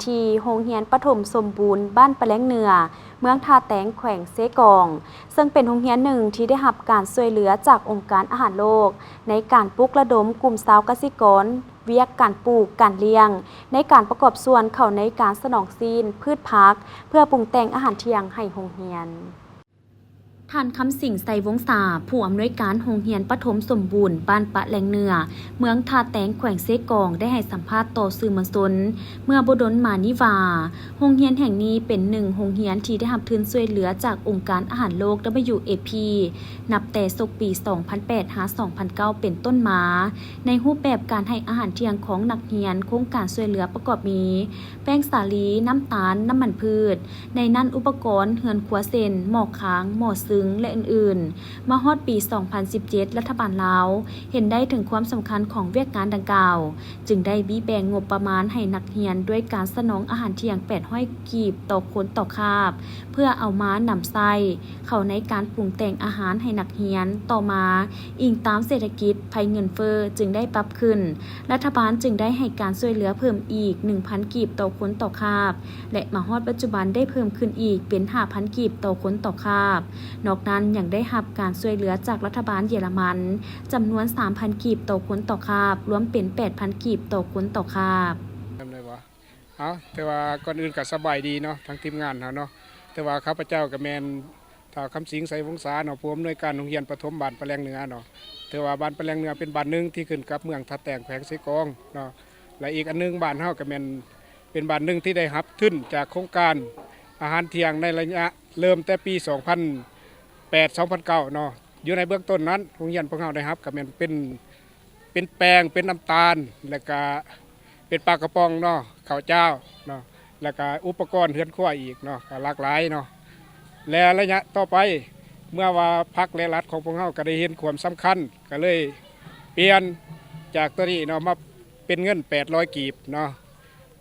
ທີ່ໂຮງຮຽນປະຖົມສົມບູນບ້ານປະແລງເໜືອ ເມືອງທ່າແຕງ ແຂວງເຊກອງ, ເຊິ່ງເປັນໂຮງຮຽນໜຶ່ງທີ່ໄດ້ຮັບການຊ່ວຍເຫຼືອຈາກອົງການອາຫານໂລກ ໃນການປຸກລະດົມກຸ່ມຊາວກະສິກອນ ວຽກການປູກ, ການລ້ຽງ, ໃນການປະກອບສ່ວນເຂົ້າໃນການສະໜອງຊີ້ນ, ພືດຜັກ ເພື່ອປຸງແຕ່ງອາຫານທ່ຽງໃຫ້ໂຮງຮຽນ. ທ່ານ ຄຳສິງ ໄຊວົງສາ, ຜູ້ອຳນວຍການໂຮງຮຽນປະຖົມສົມບູນບ້ານປະແລງເໜືອ ເມືອງທ່າແຕງ ແຂວງເຊກອງ ໄດ້ໃຫ້ສຳພາດຕໍ່ສື່ມວນຊົນເມື່ອບໍ່ດົນມານີ້ວ່າ, ໂຮງຮຽນແຫ່ງນີ້ເປັນໜຶ່ງໂຮງຮຽນທີ່ໄດ້ຮັບທຶນຊ່ວຍເຫຼືອຈາກອົງການອາຫານໂລກ WFP ນັບແຕ່ສົກປີສອງພັນແປດຫາສອງພັນເກົ້າເປັນຕົ້ນມາ, ໃນຮູບແບບການໃຫ້ອາຫານທ່ຽງຂອງນັກຮຽນ, ໂຄງການຊ່ວຍເຫຼືອປະກອບມີ ແປ້ງສາລີ, ນ້ຳຕານ, ນ້ຳມັນພືດ, ໃນນັ້ນອຸປະກອນເຮືອນຄົວເຊັ່ນ ໝໍ້ຄາງ, ໝໍ້ຊຶງ ແລະ ອື່ນໆ. ມາຮອດປີສອງພັນສິບເຈັດ ລັດຖະບານລາວເຫັນໄດ້ເຖິງຄວາມສຳຄັນຂອງວຽກງານດັ່ງກ່າວ, ຈຶ່ງໄດ້ບີແບ່ງງົບປະມານໃຫ້ນັກຮຽນດ້ວຍການສະໜອງອາຫານທ່ຽງແປດຮ້ອຍກີບຕໍ່ຄົນຕໍ່ຄາບ, ເພື່ອເອົາມານຳໃຊ້ເຂົ້າໃນການປຸງແຕ່ງອາຫານໃຫ້ນັກຮຽນ. ຕໍ່ມາ, ອີງຕາມເສດຖະກິດໄພເງິນເຟີ້ຈຶ່ງໄດ້ປັບຂຶ້ນ, ລັດຖະບານຈຶ່ງໄດ້ໃຫ້ການຊ່ວຍເຫຼືອເພີ່ມອີກໜຶ່ງພັນກີບຕໍ່ຄົນຕໍ່ຄາບ ແລະ ມາຮອດປັດຈຸບັນໄດ້ເພີ່ມຂຶ້ນອີກເປັນຫ້າພັນກີບຕໍ່ຄົນຕໍ່ຄາບ. ນອກນັ້ນຍັງໄດ້ຮັບການຊ່ວຍເຫຼືອຈາກລັດຖະບານເຢຍລະມັນ ຈຳນວນສາມພັນກີບຕໍ່ຄົນຕໍ່ຄາບ, ລວມເປັນແປດພັນກີບຕໍ່ຄົນຕໍ່ຄາບ. ຈຳໄດ້ບໍ່? ເອົາ ແຕ່ວ່າກ່ອນອື່ນກໍສະບາຍດີເນາະ ທາງທີມງານເຮົາເນາະ. ແຕ່ວ່າຂ້າພະເຈົ້າກໍແມ່ນ ທ້າວ ຄຳສິງ ໄຊວົງສາເນາະ, ຜູ້ອຳນວຍການໂຮງຮຽນປະຖົມບ້ານປະແລງເໜືອເນາະ. ຖືວ່າບ້ານປະແລງເໜືອເປັນບ້ານໜຶ່ງທີ່ຂຶ້ນກັບເມືອງທ່າແຕງ ແຂວງເຊກອງເນາະ. ແລະ ອີກອັນໜຶ່ງ ບ້ານເຮົາກໍແມ່ນເປັນບ້ານໜຶ່ງທີ່ໄດ້ຮັບທຶນຈາກໂຄງການອາຫານທ່ຽງໃນໄລຍະເລີ່ມແຕ່ປີສອງພັນແປດ ສອງພັນເກົ້າເນາະ. ຢູ່ໃນເບື້ອງຕົ້ນນັ້ນ ໂຮງຮຽນພວກເຮົາໄດ້ຮັບກໍແມ່ນເປັນ ເປັນແປ້ງ ເປັນນ້ຳຕານ ແລ້ວກະເປັນປາກະປ໋ອງເນາະ, ເຂົ້າຈ້າວເນາະ, ແລ້ວກະອຸປະກອນເຮືອນຄົວອີກເນາະ, ກໍຫຼາກຫຼາຍເນາະ. ແລະ ໄລຍະຕໍ່ໄປ ເມື່ອວ່າພັກ ແລະ ລັດຂອງພວກເຮົາກໍໄດ້ເຫັນຄວາມສຳຄັນ ກໍເລີຍປ່ຽນຈາກຕົວນີ້ເນາະ ມາເປັນເງິນແປດຮ້ອຍກີບເນາະ.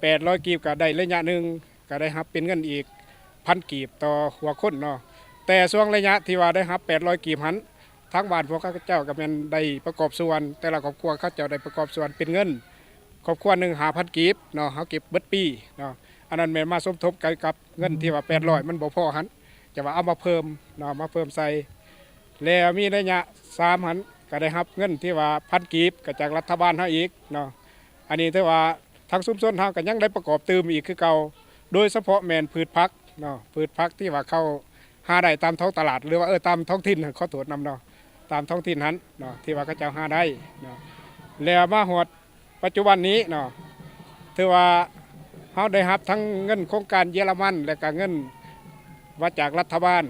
ແປດຮ້ອຍກີບກໍໄດ້ໄລຍະໜຶ່ງ ກໍໄດ້ຮັບເປັນເງິນອີກພັນກີບຕໍ່ຫົວຄົນເນາະ. ແຕ່ຊ່ວງໄລຍະທີ່ວ່າໄດ້ຮັບແປດຮ້ອຍກີບຫັ້ນ ທາງບ້ານພວກເຂົາເຈົ້າກໍແມ່ນໄດ້ປະກອບສ່ວນ, ແຕ່ລະຄອບຄົວເຂົາເຈົ້າໄດ້ປະກອບສ່ວນເປັນເງິນຄອບຄົວໜຶ່ງຫ້າພັນກີບເນາະ, ເຮົາເກັບເບິດປີເນາະ. ອັນນັ້ນແມ່ນມາສົມທົບກັນກັບເງິນທີ່ວ່າແປດຮ້ອຍມັນບໍ່ພໍຫັ້ນ, ຈະວ່າເອົາມາເພີ່ມເນາະ, ມາເພີ່ມໃສ່. ແລ້ວມີໄລຍະສາມຫັ້ນ ກໍໄດ້ຮັບເງິນທີ່ວ່າພັນກີບ ກໍຈາກລັດຖະບານເຮົາອີກເນາະ. ອັນນີ້ຖືວ່າທາງຊຸມຊົນເຮົາກໍຍັງໄດ້ປະກອບຕື່ມອີກຄືເກົ່າ, ໂດຍສະເພາະແມ່ນພືດຜັກເນາະ, ພືດຜັກທີ່ວ່າເຂົາ ຫາໄດ້ຕາມທ້ອງຕະຫຼາດ ຫຼືວ່າ ເອີ ຕາມທ້ອງຖິ່ນ, ຂໍໂທດນຳເນາະ, ຕາມທ້ອງຖິ່ນຫັ້ນເນາະ ທີ່ວ່າເຂົາເຈົ້າຫາໄດ້ເນາະ. ແລ້ວມາຮອດປັດຈຸບັນນີ້ເນາະ ຖືວ່າເຮົາໄດ້ຮັບທັງເງິນໂຄງການເຢຍລະມັນ ແລະກະເງິນມາຈາກລັດຖະບານ.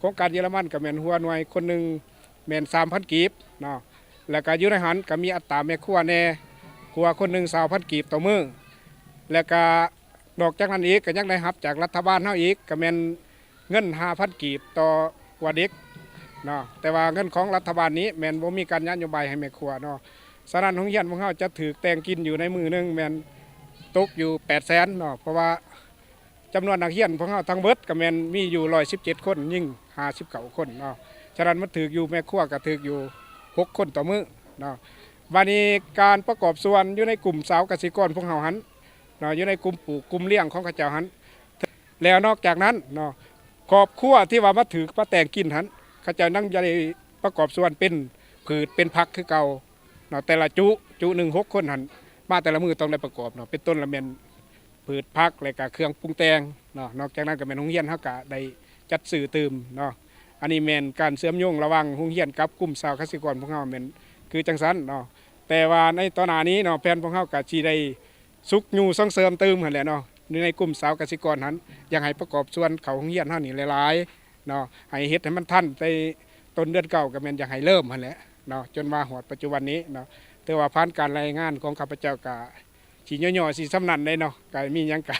ໂຄງການເຢຍລະມັນກໍແມ່ນຫົວໜ່ວຍຄົນໜຶ່ງແມ່ນສາມພັນກີບເນາະ, ແລ້ວກະຢູ່ໃນຫັ້ນກໍມີອັດຕາແມ່ຄົວແດ່, ຄົວຄົນໜຶ່ງຊາວພັນກີບຕໍ່ມື້, ແລ້ວກະ ນອກຈາກນັ້ນອີກກໍຍັງໄດ້ຮັບຈາກລັດຖະບານເຮົາອີກ ກໍແມ່ນເງິນຫ້າພັນກີບຕໍ່ຫົວເດັກເນາະ. ແຕ່ວ່າເງິນຂອງລັດຖະບານນີ້ແມ່ນບໍ່ມີການນະໂຍບາຍໃຫ້ແມ່ຄົວເນາະ. ສະນັ້ນໂຮງຮຽນຂອງເຮົາຈະຖືກແຕ່ງກິນຢູ່ໃນມື້ໜຶ່ງແມ່ນຕົກຢູ່ແປດແສນເນາະ, ເພາະວ່າຈຳນວນນັກຮຽນຂອງເຮົາທັງເບິດກໍແມ່ນມີຢູ່ຮ້ອຍສິບເຈັດຄົນ, ຍິງຫ້າສິບເກົ້າຄົນເນາະ. ສະນັ້ນມັນຖືກຢູ່ ແມ່ຄົວກໍຖືກຢູ່ຫົກຄົນຕໍ່ມື້ເນາະ. ບາດນີ້ການປະກອບສ່ວນຢູ່ໃນກຸ່ມຊາວກະສິກອນພວກເຮົາຫັ້ນ ເນາະ, ຢູ່ໃນກຸ່ມປູກກຸ່ມລ້ຽງຂອງເຂົາເຈົ້າຫັ້ນ. ແລ້ວນອກຈາກນັ້ນເນາະ ຄອບຄົວທີ່ວ່າມາຖືກມາແຕ່ງກິນຫັ້ນ ເຂົາເຈົ້າຍັງໄດ້ປະກອບສ່ວນເປັນພືດເປັນຜັກຄືເກົ່າເນາະ. ແຕ່ລະຈຸ ຈຸໜຶ່ງ ຫົກຄົນຫັ້ນ ມາແຕ່ລະມື້ຕ້ອງໄດ້ປະກອບເນາະ, ເປັນຕົ້ນລະແມ່ນພືດຜັກ ແລະກະເຄື່ອງປຸງແຕ່ງເນາະ. ນອກຈາກນັ້ນກໍແມ່ນໂຮງຮຽນເຮົາກະໄດ້ຈັດຊື້ຕື່ມເນາະ. ອັນນີ້ແມ່ນການເຊື່ອມໂຍງລະຫວ່າງໂຮງຮຽນກັບກຸ່ມຊາວກະສິກອນພວກເຮົາ ແມ່ນຄືຈັ່ງຊັ້ນເນາະ. ແຕ່ວ່າໃນຕໍ່ໜ້ານີ້ເນາະ ແຜນພວກເຮົາກະຊິໄດ້ ຊຸກຍູ້ສົ່ງເສີມຕື່ມຫັ້ນແຫຼະເນາະ, ຢູ່ໃນກຸ່ມຊາວກະສິກອນຫັ້ນ ຢາກໃຫ້ປະກອບສ່ວນເຂົ້າໂຮງຮຽນເຮົານີ້ຫຼາຍໆເນາະ, ໃຫ້ເຮັດໃຫ້ມັນທັນແຕ່ຕົ້ນເດືອນເກົ້າ ກໍແມ່ນຢາກໃຫ້ເລີ່ມຫັ້ນແຫຼະເນາະ, ຈົນມາຮອດປັດຈຸບັນນີ້ເນາະ. ແຕ່ວ່າຜ່ານການລາຍງານຂອງຂ້າພະເຈົ້າກະຊິຫຍໍ້ໆ ຊິສ່ຳນັ້ນເດ້ເນາະ, ກະມີຫຍັງກະ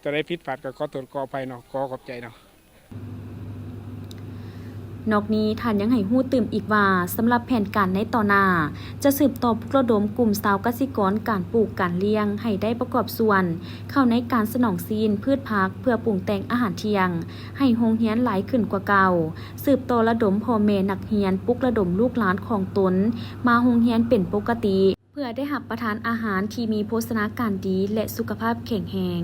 ຕົວໃດຜິດພາດກໍຂໍໂທດຂໍອະໄພເນາະ, ຂໍຂອບໃຈເນາະ. ນອກນີ້ທ່ານຍັງໃຫ້ຮູ້ຕື່ມອີກວ່າ ສຳລັບແຜນການໃນຕໍ່ໜ້າ ຈະສືບຕໍ່ປຸກລະດົມກຸ່ມຊາວກະສິກອນການປູກການລ້ຽງ ໃຫ້ໄດ້ປະກອບສ່ວນເຂົ້າໃນການສະໜອງຊີ້ນ, ພືດຜັກ ເພື່ອປຸງແຕ່ງອາຫານທ່ຽງໃຫ້ໂຮງຮຽນຫຼາຍຂຶ້ນກວ່າເກົ່າ, ສືບຕໍ່ລະດົມພໍ່ແມ່ນັກຮຽນ ປຸກລະດົມລູກຫຼານຂອງຕົນມາໂຮງຮຽນເປັນປົກກະຕິ. ພື່ອໄດ້ຮັບປະທານອາຫານທີ່ມີໂພຊະນາການດີ ແລະ ສຸຂະພາບແຂງແຮງ.